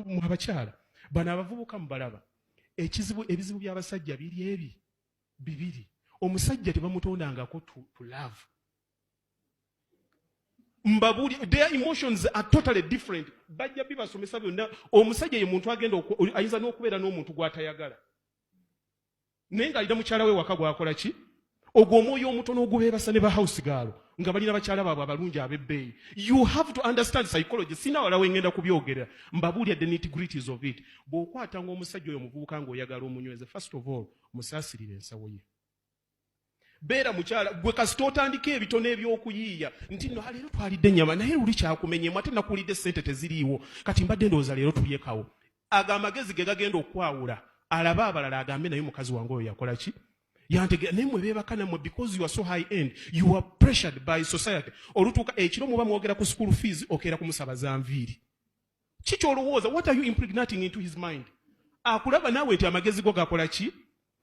Mu abakyala bano abavubuka mubalaba, ekizibu, ebizibu by'abasajja biri ebi bibiri. Omusajja tebamutondangako to love. Mbabuli, their emotions are totally different. Bajja bibasomesa byonna. Omusajja ye muntu agenda ayinza n'okubeera n'omuntu gw'atayagala, naye ng'alina mukyala we waka gwakola ki. Ogwo omwoyo omutono ogubeebasa ne ba house girl nga balina bakyala baabwe abalungi ab'ebbeeyi. You have to understand psychology. Sina wala wengenda kubyogerera, mbabuulira the nitty-gritties of it. Bw'okwatanga omusajja oyo omuvubuka ng'oyagala omunyweze, first of all, musaasirire ensawo ye. Beera mukyala gwe kasita otandika ebitono ebyokuyiiya nti no leero twalidde ennyama, naye luli kyakumenyemu, ate nakuwulidde sente teziriiwo, kati mbadde ndowooza leero tulyekawo. Ago amagezi ge gagenda okwawula, alabe abalala agambe, "Naye mukazi wange oyo yakola ki? Yantegera." Naye mwe beebaka nammwe, because you are so high end, you are pressured by society. Olutuuka ekiro muba mwogera ku school fees, okeera kumusaba za nviiri. Kikyolowooza, what are you impregnating into his mind? Akulaba naawe nti amagezi go gakola ki?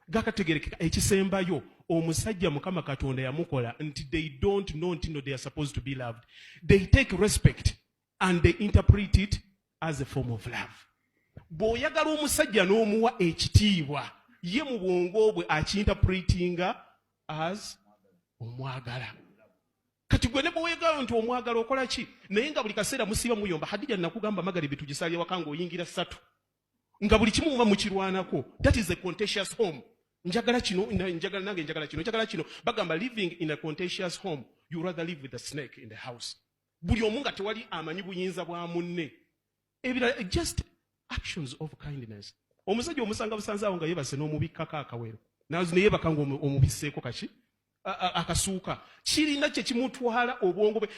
Gakategerekeka. Ekisembayo, omusajja Mukama Katonda yamukola nti they don't know nti no, they are supposed to be loved. They take respect and they interpret it as a form of love. Bw'oyagala omusajja n'omuwa ekitiibwa, ye mu bwongo bwe akiinterpretinga as omwagala. Kati gwe ne bw'oyagala nti omwagala, okola ki? Naye nga buli kaseera musiiba muyomba. Hadija, nakugamba magaribi tugisalye waka ng'oyingira 3, nga buli kimu muba mukirwanako. That is a contentious home. Njagala kino, njagala nange njagala kino, njagala kino. Bagamba, living in a contentious home, you rather live with a snake in the house. Buli omu nga tewali amanyi buyinza bwa munne. Ebirala, just actions of kindness. Omusajja omusanga busanze awo nga yeebase n'omubikkako akawero, neyebaka nga omubisseeko kaki akasuuka, kirina kye kimutwala obwongo bwe.